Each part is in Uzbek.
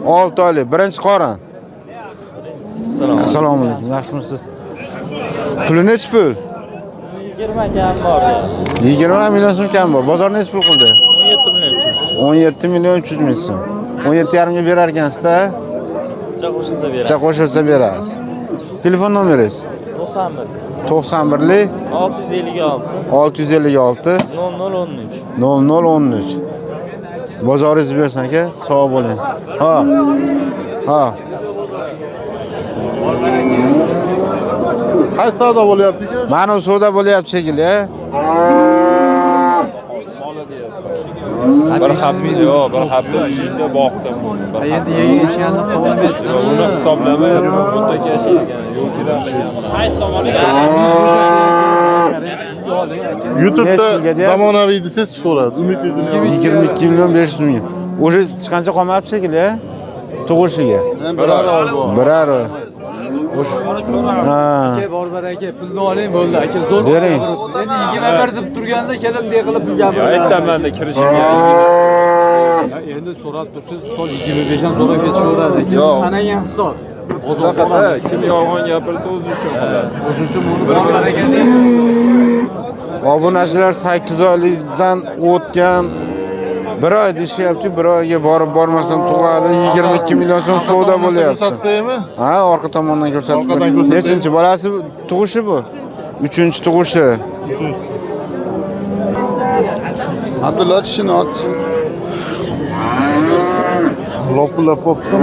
6 oylik, birinchi qorin. Assalomu alaykum. Yaxshimisiz? Puli nechi pul? 20 kam bor. 20 million so'm kam bor. Bozor nechi pul qildi? 17 million 300. 17 million 300 ming so'm. 17,5 ga berar ekansizda. Pichoq qo'shilsa beradi. Pichoq qo'shilsa berasiz. Telefon nomeringiz? 91 91lik 656 656 0013. 0013. Bozoringiz bersin aka, sog' bo'ling. Ha. Ha. Qaysi savdo bo'lyapti aka? Mana savdo bo'lyapti shekilli. Bir hafta yo'q, bir hafta uyda boqdim. Endi yegan ichganni hisoblamaysiz. Uni hisoblamayapman. Bunda yashaydigan, yo'l kiramagan. Qaysi tomoniga? YouTube'da zamonaviy desangiz chiqaveradi. Umidli dunyo. 22 million 500 ming. O'sha qancha qolmabdi shekilli, tug'ishiga? Birar oy bor. Birar oy. O'sha. Ha. Aka bor aka, pulni oling bo'ldi aka, zo'r. Bering. Endi 21 deb turganda kelib de qilib pul gapiradi. Aytaman-da kirishimga. Endi so'rab tursiz, sol 25 ham so'rab ketishaveradi aka. Sanagan hisob. O'zi kim yolg'on gapirsa o'zi uchun qiladi. O'shuning uchun buni bor baraka deb. Obunachilar 8 oylikdan o'tgan bir oy deyishyapti, bir oyga borib bormasdan tug'adi. 22 million so'm savdo bo'lyapti. Ko'rsatib qo'yaymi? Ha, orqa tomondan ko'rsatib Orqadan qo'ying. ko'rsatib Nechinchi bolasi tug'ishi bu? Uchinchi tug'ishi. Abdulla tishini otchi. Lopillab qopsan.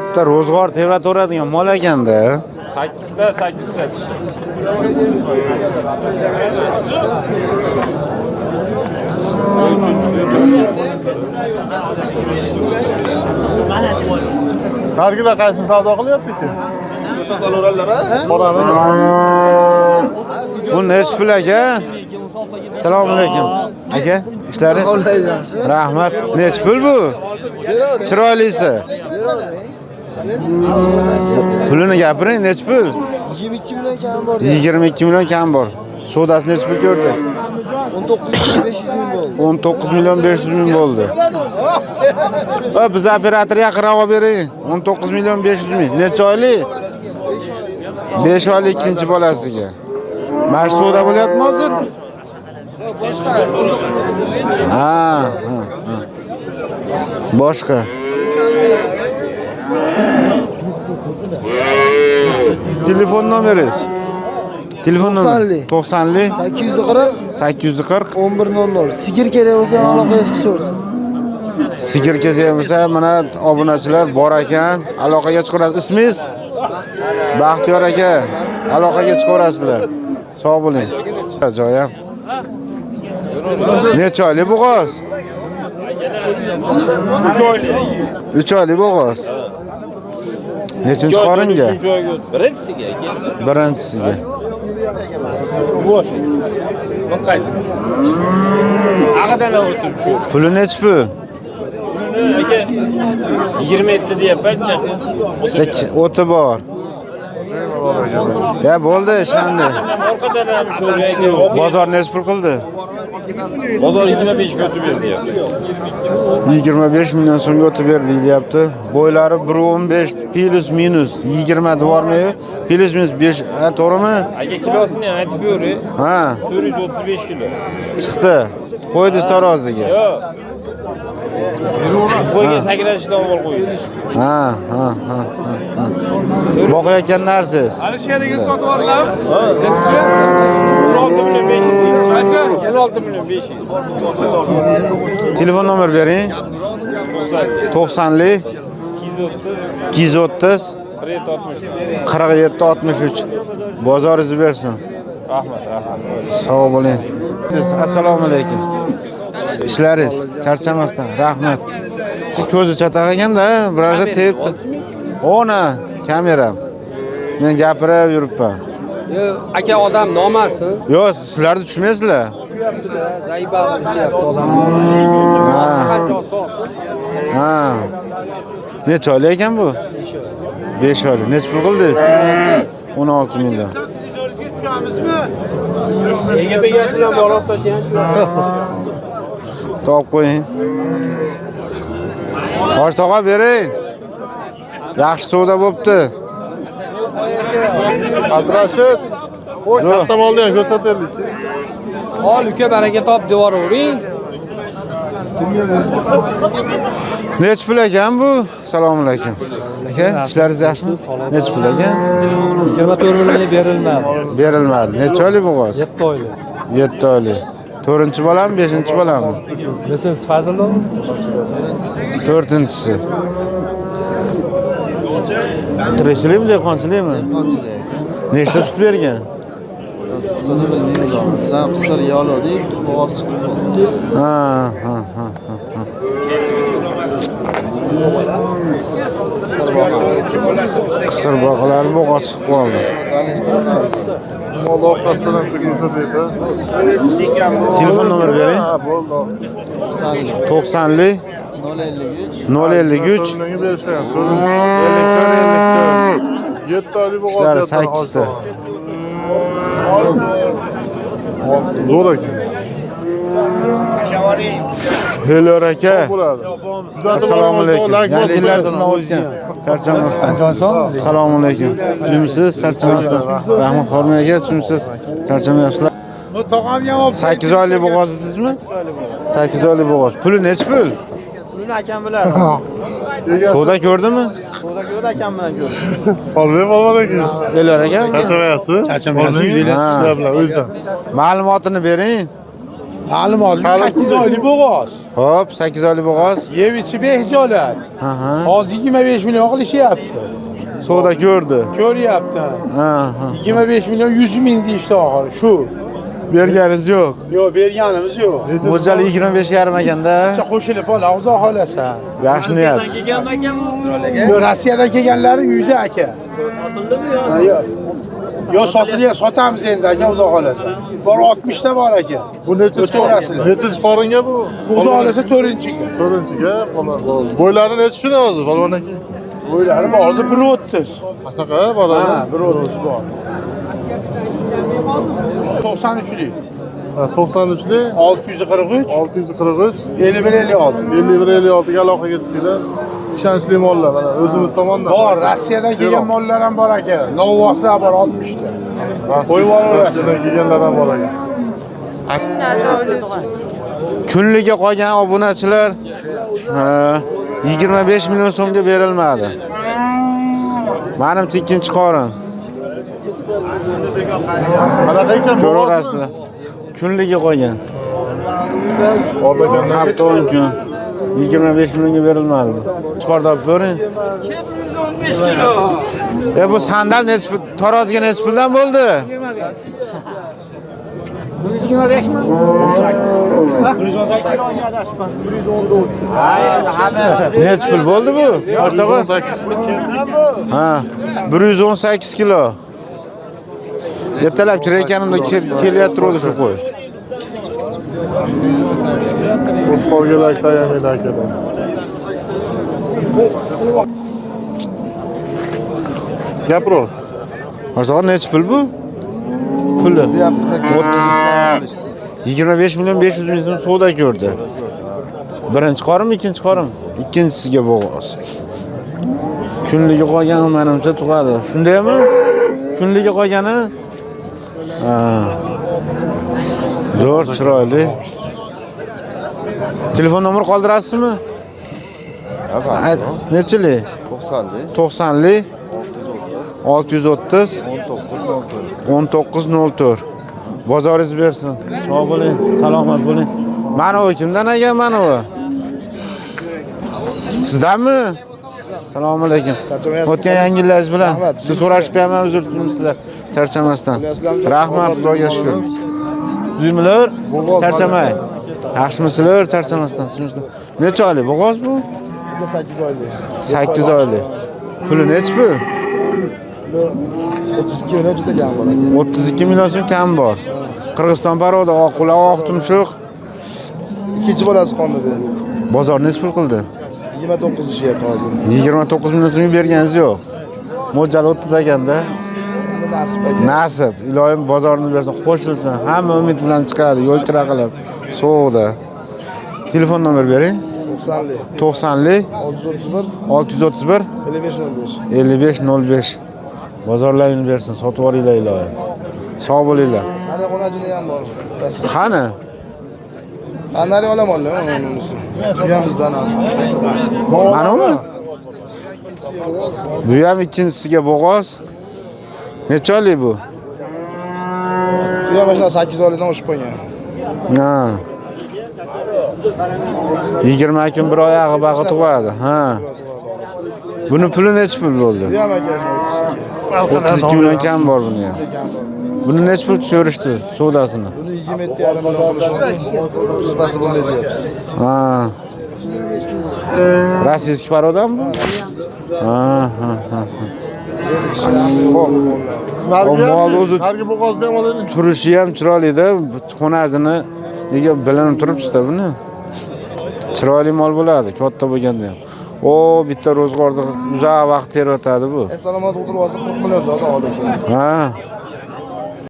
Bitta ro'zg'or tevrataveradigan mol ekanda. 8ta 8ta tishi. Uchinchisi, to'rtinchisi. Nargilar qaysini savdo qilyapti ekan? Qorani. Bu nechi pul aka? Assalomu alaykum. Aka, ishlaringiz? Rahmat. Nechi pul bu? Chiroylisi. Pulini gapiring, nechi pul? 22 million kam bor. 22 million kam bor. Savdasi nechi pul ko'rdi? 19 million 500 ming bo'ldi. 19 million 500 ming bo'ldi. Va biz operator yaqinroq olib bering. 19 million 500 ming. Necha oylik? 5 oylik ikkinchi bolasiga. Mana shu savdo bo'lyaptimi hozir? Boshqa 19 million. Ha, ha, ha. Boshqa. Telefon nomeringiz? Telefon nomeri 90lik 840 840 1100. Sigir kerak bo'lsa ham aloqaga chiqaversin. Sigir kerak bo'lsa, mana obunachilar bor ekan, aloqaga chiqaverasiz. Ismingiz? Baxtiyor aka, aloqaga chiqaverasizlar. Sog' bo'ling. Joyi ham. Necha oylik bo'g'oz? 3 oylik. 3 oylik bo'g'oz. Nechinchi qoringa? Birinchisiga aka. Birinchisiga. Bo'sh. Bu qayt. Ag'idan ham o'tib shu. Puli nechi pul? Aka 27 deyapman, O'ti bor. Ya bo'ldi, ishlandi. Orqadan ham shu aka. Bozor nechi pul qildi? Bozor 25 ga o'tib berdi deyapti. 25 million so'mga o'tib berdi deyapti. Bo'ylari 1.15 plus minus 20 devormayu plus minus 5, ha, to'g'rimi? Aka kilosini ham aytib bering. Ha, 435 kilo. chiqdi. Qo'ydi taroziga. Yo'q. Qo'yga sakrashdan avval qo'ydi. Ha, ha, ha, ha, ha. Boqayotgan narsangiz. Alishganiga sotib yuborilami? 16 million 500. Qancha? 16 million 500. Telefon nomer bering. 90lik 230 230 47 63. 47 63. Bozoringiz bersin. Rahmat, rahmat. Sog' bo'ling. Assalomu alaykum. Ishlaringiz charchamasdan. Rahmat. Ko'zi chataq ekanda, bir narsa tepdi. Ona kameram. Men gapirib yuribman. Aka odam nomasin. Yo'q, sizlarni tushmaysizlar. Tushyapti-da, zaiba tushyapti odam. Ha. Qancha olsa olsin. Ha. Necha oylik ekan bu? 5 oylik. Necha pul qildingiz? 16 million. Ega begasi bilan borib tashlayapti. Topib qo'ying. Hoji tog'a bering. Yaxshi savdo bo'pti. Abdurashid, katta molni ham ko'rsataylikchi. Ol uka, baraka top, devoravering. Nechi pul ekan bu? Assalomu alaykum. Aka, ishlaringiz yaxshimi? Nechi pul ekan? 24 millionga berilmadi. Berilmadi. Necha oylik bo'g'oz? 7 oylik. 7 oylik. 4-chi bolami, 5-chi bolami? Nesinsi Fazilov? 4-chisi. Tirikchilikmi, dehqonchilikmi? Dehqonchilik. Nechta sut bergan? Sutini bilmaymiz hozir. Biz ham qisir yoldik, bo'g'oz chiqib qoldi. Ha, ha, ha, ha. Qisir boqalar bo'g'oz chiqib qoldi. Mol orqasidan ham ko'rsataylik. Telefon nomer bering. Ha, bo'ldi. 90lik 053 053 Millionga berishgan. 54 54. 7 oylik bo'g'oz. Ishlari 8 ta. Zo'r ekan. Helor aka. Bo'ladi. Assalomu alaykum. Yangi yillar bilan o'tgan. Charchamasdan. Assalomu alaykum. Jimsiz, charchamasdan. Rahmat Xormay aka, jimsiz. Charchamayapsizlar. 8 oylik bo'g'oz dedingizmi? 8 oylik bo'g'oz. Puli nechi pul? Pulini akam biladi. Savdo ko'rdimi? Savdo ko'rdi, akam bilan ko'rdi. Olmay polvon aka. Elor aka. Charchamayapsiz? Charchamayapsiz. Ha. Ishlar bilan o'zing. Ma'lumotini bering. Ma'lumot 8 oylik bo'g'oz. Hop, 8 oylik bo'g'oz. Yeb ichib 5 oladi. Ha ha. Hozir 25 million qilishyapti. Savdo ko'rdi. Ko'ryapti. Ha ha. 25 million 100 ming deyishdi oxiri. Shu. Berganingiz yo'q. Yo'q, berganimiz yo'q. Mo'ljali 25,5 ekanda. Qo'shilib ol, Xudo xolasa. Yaxshi niyat. Yo'q, Rossiyadan kelganlari uyda aka. Sotildimi yo? Yo'q. Yo sotilgan, sotamiz endi aka, Xudo xolasa. Bor 60 ta bor aka. Bu nechinchi nechinchi qoringa bu? Xudo xolasa 4-chiga. 4-chiga polvon. Bo'ylari nechi shuni hozir polvon aka? Bo'ylari bor, hozir 1.30. Shunaqa boradi. Ha, 1.30 bor. 93lik. 93lik 643 643 51 56. 51 56 ga aloqaga chiqinglar. Ishonchli mollar mana o'zimiz tomondan. Bor, Rossiyadan kelgan mollar ham bor aka. Novvoslar bor 60 ta. Qo'yib yuboraverasiz. Rossiyadan kelganlar ham bor aka. Kunliga qolgan obunachilar 25 million so'mga berilmadi. Manimcha ikkinchi qorin. Qanaqa ekan Ko'raverasizlar. Kunliga qolgan. Orlagandan Hafta 10 kun. 25 millionga berilmadi bu. Chiqarib olib ko'ring. 115 kilo. Bu sandal nechi pul, taroziga nechi puldan bo'ldi? 125 mi? 118. Nechi pul bo'ldi bu? Hoji 118. Ha, 118 kilo. Ertalab kirayotganimda kelyapti shu qo'y. Qo'chqorga lak tayamaydi akalar. Gapir. Hoji nechi pul bu? Puli. Deyapmiz aka. 25 million 500 ming so'm savdo ko'rdi. Birinchi qorinmi, ikkinchi qorin? Ikkinchisiga bo'g'oz. Kunligi qolgani menimcha tug'adi. Shundaymi? Kunligi qolgani? Ha. Zo'r, chiroyli. Telefon nomer qoldirasizmi? Nechili? 90lik 90lik 630 19 04. 1904. Bozoringiz bersin. Sog' bo'ling, salomat bo'ling. Mana u kimdan ekan mana u? Sizdanmi? Assalomu alaykum. O'tgan yangi yillaringiz bilan. Sizni so'rashib ham uzr sizlar. Charchamasdan. Rahmat, Xudoga shukr. Tuzukmilar? Charchamay. Yaxshimisizlar? Charchamasdan. Necha oylik bo'g'oz bu? 8 oylik. 8 oylik. Puli nechi pul? 32 million juda kam bor aka. 32 million so'm kam bor. Qirg'iziston paroda oq quloq, oq tumshuq. Ikkinchi bolasi qoldi bu. Bozor nechi pul qildi? 29 ishlayapti hozir. 29 million so'mga berganingiz yo'q. Mo'ljal 30 ekanda. Endi nasib aka. Nasib, iloyim bozorni bersin, qo'shilsin. Hamma umid bilan chiqadi, yo'l kira qilib, sovuqda. Telefon nomer bering. 90lik. 90lik 631 631 55 05. 55 05. Bozorlaringni bersin, sotib olinglar iloyim. Sog' bo'linglar. Nari xonachini ham bor. Qani? Ha, nari olaman unisi. Bu ham bizdan ham. Manumi? Bu ham ikkinchisiga bo'g'oz. Necha oylik bu? Bu ham mana 8 oylikdan oshib qo'ygan. Ha. 20 kun bir oyog'i bag'i tug'adi. Ha. Buni puli necha pul bo'ldi? Bu ham aka 32. 32 million kam bor buni ham. Buni necha pul so'rishdi savdosini? Buni 27,5 million qilishdi. 30 pasti bo'lmaydi deyapmiz. Ha. Rossiyskiy parodami bu? Ha, ha, ha. Narigi O mol o'zi- narigi bo'g'ozni ham olaylik. Turishi ham chiroyli-da, xonasini nega bilinib turibdi buni? Chiroyli mol bo'ladi, katta bo'lganda ham. O, bitta ro'zg'orda uzoq vaqt tervatadi bu. Salomat o'tirib olsa 40 million doda oladi. Ha.